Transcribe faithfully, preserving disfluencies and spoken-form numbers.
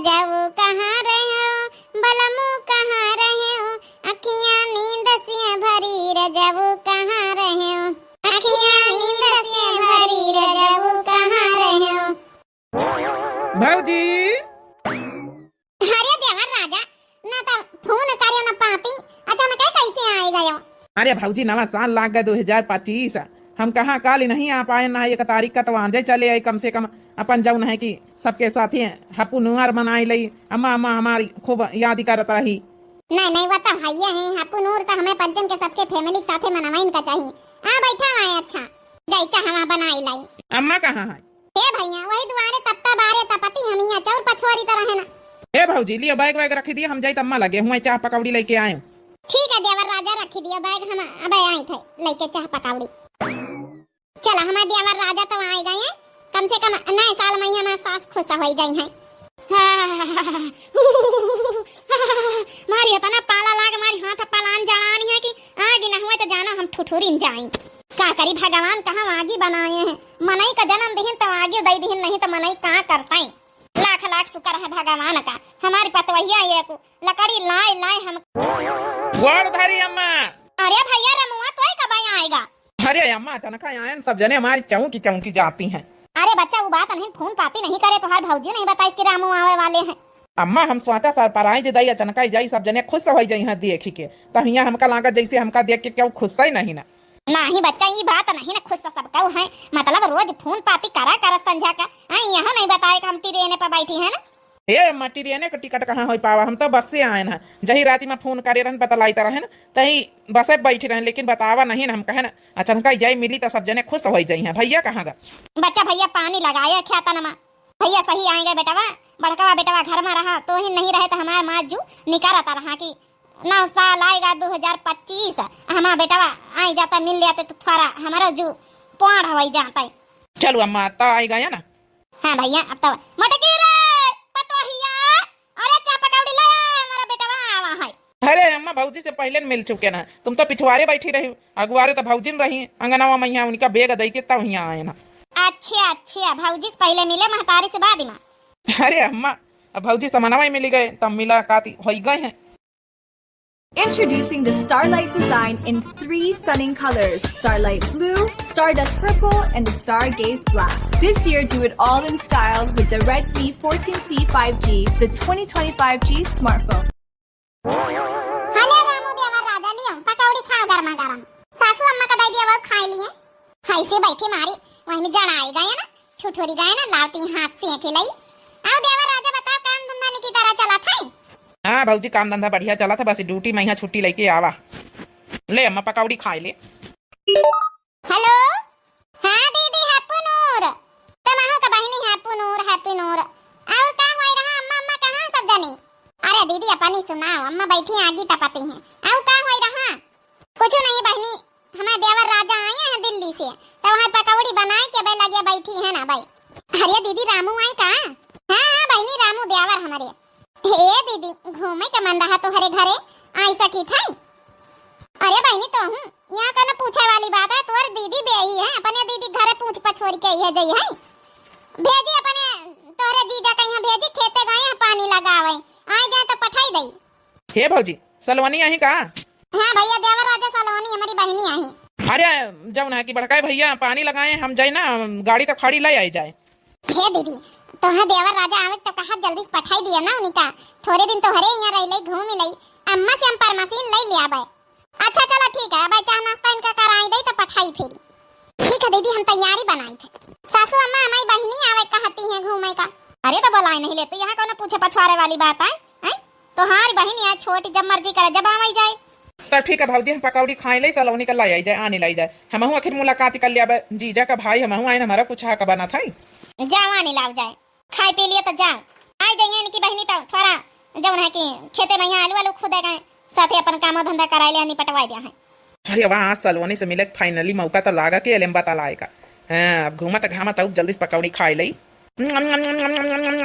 रजऊ कहाँ रह्यो, बलमू कहाँ रह्यो, अखियाँ नींद से भरी, रजऊ कहाँ रह्यो, अखियाँ नींद से भरी, रजऊ कहाँ रह्यो। भौजी। अरे देवर राजा, ना तो फोन करियो ना पाती, अचानक कैसे आइ गयो? अरे भौजी, नवा साल लाग गए दो हजार पच्चीस, हम कहाँ काल ही नहीं आ पाए, ना एक तारीख का तो आजे चले आए, कम से कम अपन जौन है कि सबके साथे हप्पू नूर मनाई लई। अम्मा, अम्मा हमारी खूब याद करत रही। नहीं, नहीं, वो तो भैया है, हप्पू नूर तो हमें पंचन के सबके family के साथे मनवाइन का चाहिए। हाँ, बैठा हुआ है, अच्छा, जाई चाहवा बनाई लाई। अम्मा कहाँ है? हे भैया, वही दुआरे तपता बारे तपती, हम यहाँ चौर पछुआरी तरह है ना। हे भौजी, लियो bag वैग रखी दियो, हम जाई त अम्मा लगे हुए चाह पकौड़ी लेके आए। ठीक है देवर राजा, रखी दियो bag, हम अबे आई थे लेके चाह पकौड़ी। चला, हमारे देवर राजा तो आइ गए हैं, कम से कम नए साल में ही हमारे सास खुश हो जाई हैं। मारी इतना पाला लाग, मारी हाथ पलान जड़ानी है कि आगी न हुए तो जाना हम ठुठुरिन जाई। का करी भगवान, कहाँ आगी बनाए हैं, मनई का जन्म दिहिन तो आगी दई दिहिन, नहीं तो मनई का करतई। लाख लाख शुक्र है भगवान का, हमारी पतवहिया ये को लकड़ी लाए लाए हम। गोड़ धरी अम्मा। अरे भैया रमुआ, तोय कब आएगा? अरे अम्मा, अचनका आयन, सब जने हमारी चौंकी चौंकी जाती हैं। अरे बच्चा, वो बात नहीं, फोन पाती नहीं करे, तोहार भौजी नहीं बताइस कि रामू आवे वाले हैं। अम्मा, हम सोचा surprise दई, अचनका जाई, सब जने खुश हो जाई हैं देख के। तब हियाँ हमका लागत जैसे हमका देख के केहू खुश ही नहीं ना। नहीं बच्चा, ई बात नहीं ना, खुश तो सब केहू है, मतलब रोज फोन पाती करा कर संझा का, हैं, यहाँ नहीं बताए कि हम ट्रेन पर बैठी है ना। ए अम्मा, ट्रेने के टिकट कहाँ होई पावा, हम तो बस से आयन है। जही राती में फोन करे रहन, बतलाइत रहन, तही बसे बैठी रहन, लेकिन बतावा नहीं ना, हम कहे ना, अचनका जाई मिली तो सब जने खुश हो जाई हैं। भैया कहाँ गा? बच्चा, भैया पानी लगाए खेतन में। भैया सही आए गए बेटवा, बड़कवा बेटवा घर में रहा, तो ही नहीं रहे तो हमार माँ जू निकारत रहा कि नवा साल आएगा दो हजार पच्चीस, हमार बेटवा आई जाता, मिल लेते तो थोड़ा हमारा जू पाड़ हो जाता। चलो अम्मा, तो आई गया ना। हाँ भैया, अब तो मोटकी रे पतोहिया, अरे चाह पकौड़ी ले आ, हमारा बेटवा आवा है। अरे अम्मा, भौजी से पहले न मिल चुके ना, तुम तो पिछुआरे बैठी रही, अगुआरे तो भौजी न रही, अंगनवा में यहाँ उनका bag दई के तब यहाँ आए ना। अच्छा अच्छा, भौजी से पहले मिले, महतारी से बाद में। अरे अम्मा, अब भौजी समनवा ही मिली गए, तब मिला काती हो ही गए हैं। Introducing the Starlight design in three stunning colors, Starlight Blue, Stardust Purple, and the Stargaze Black. This year, do it all in style with the Redmi fourteen C five G, the twenty twenty-five G smartphone. हले रामू देवर राजा, लियो पकौड़ी खाओ गरमा गरम। सासू अम्मा का दे दिया, वो खाई लिए। ऐसे बैठे मारी, वहीं में जड़ाई गए ना, ठुठुरी गए ना, लावती हाथ से के लई। आओ देवर राजा, बताओ, काम धंधा निकी तरह चला था? हाँ भौजी, काम धंधा बढ़िया चला था, बस duty में यहाँ छुट्टी लेके आवा। ले अम्मा, पकौड़ी खाए ले। हेलो, हाँ दीदी, हैप्पी नूर। तमाहू का बहिनी हैप्पी नूर, हैप्पी नूर। और का होई रहा अम्मा, अम्मा कहाँ सब जनी? अरे दीदी, अपनी सुनाओ, अम्मा बैठी आगी तपती हैं। और का होई रहा? कुछ नहीं बहिनी, हमारे देवर राजा आए हैं दिल्ली से, तो वहाँ पकौड़ी बनाए के बे लगे बैठी है ना भाई। अरे दीदी, रामू आई का? हाँ हाँ बहिनी, रामू देवर हमारे। हे दीदी, घूमे के मन रहा तोहरे घरे, आई सकी था? अरे बहिनी, तो हूँ यहाँ कोनो पूछे वाली बात है, तोहर दीदी बेही है, अपने दीदी घरे पूछ पछोरी के है जई है। भेजी अपने तोहरे जीजा के यहाँ भेजी, खेते गए हैं पानी लगावे, आए जाए तो पठाई दई। हे भौजी, सलोनी यहीं का? हाँ भैया, देवर राजा सलोनी हमारी बहिनी आई। अरे, जौन है कि बड़का भैया पानी लगाए, हम जाए ना, गाड़ी तो खड़ी ले आई जाए। हे दीदी, तोहे देवर राजा आवे तो कहा जल्दी से पठाई दिया ना उनका, थोड़े दिन तोहरे यहाँ रह ले, घूम ले, अम्मा से हम परमसीन ले ले आबे। अच्छा चलो ठीक है, अब चाह नाश्ता इनका कराई दे तो पठाई फिर। ठीक है दीदी, हम तैयारी बनाई थे। सासू अम्मा, हमारी बहिनी आवे कहती हैं घूमे का। अरे तो बुलाए नहीं लेते, यहाँ कौन पूछे पछवारे वाली बात है, हैं? तोहार बहिनी है छोटी, जब मर्जी करे जब आवे जाए। तो ठीक है भौजी, हम पकौड़ी खाए ले, सलोनी का लाई आई जाए, आने लाई जाए, हमहू आखिर मुलाकात कर लिया बे, जीजा का भाई हमहू आए, हमारा कुछ हक बना था। जाओ आने लाओ जाए, खाए पी लिए तो जाओ। आई जाइए इनकी बहिनी तो थोड़ा जौन है कि खेते में यहाँ आलू आलू खुदे गए, साथे अपन कामो धंधा कराए ले, निपटवाए दिया है। अरे वाह, आज सलोनी से मिले finally मौका तो लागा के एलेम बता लाएगा। हाँ, अब घूमत घामत आउब, जल्दी से पकौड़ी खाए लई।